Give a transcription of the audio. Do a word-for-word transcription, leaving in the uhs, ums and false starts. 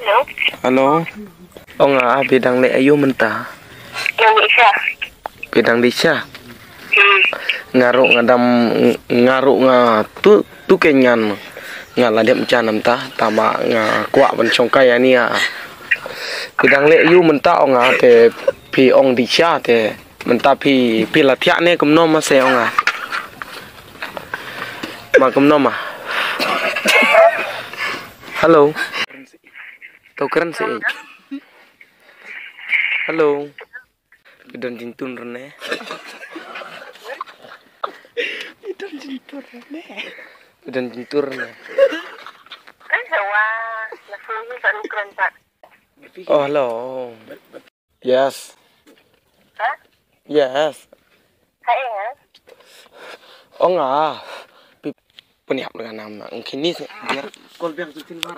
Hello. Hello. Ong nga, ah, phi dang leh aïu mynta? Dang leh sha. Phi dang leh sha? Hmm. Nga ruh nga dang, nga ruh nga tu, tu keiñ ngan. Nga la dep jan mynta, tangba nga kwah ban shongkai ïa ni, ah. Phi dang leh aïu mynta, ong nga, te phi ong leh sha te. Mynta phi, phi la thiah ne kumno ma se, ong nga. Ma kumno ma. Hello. To kren se. Hello. Phi don jingtun rne. Phi don jingtun rne. Phi don jingtun rne. Oh, hello. Yes. Yes. Ong nga. Pi peniap dengan nama. Mungkin ni se. Biar kol biang tu tin bar.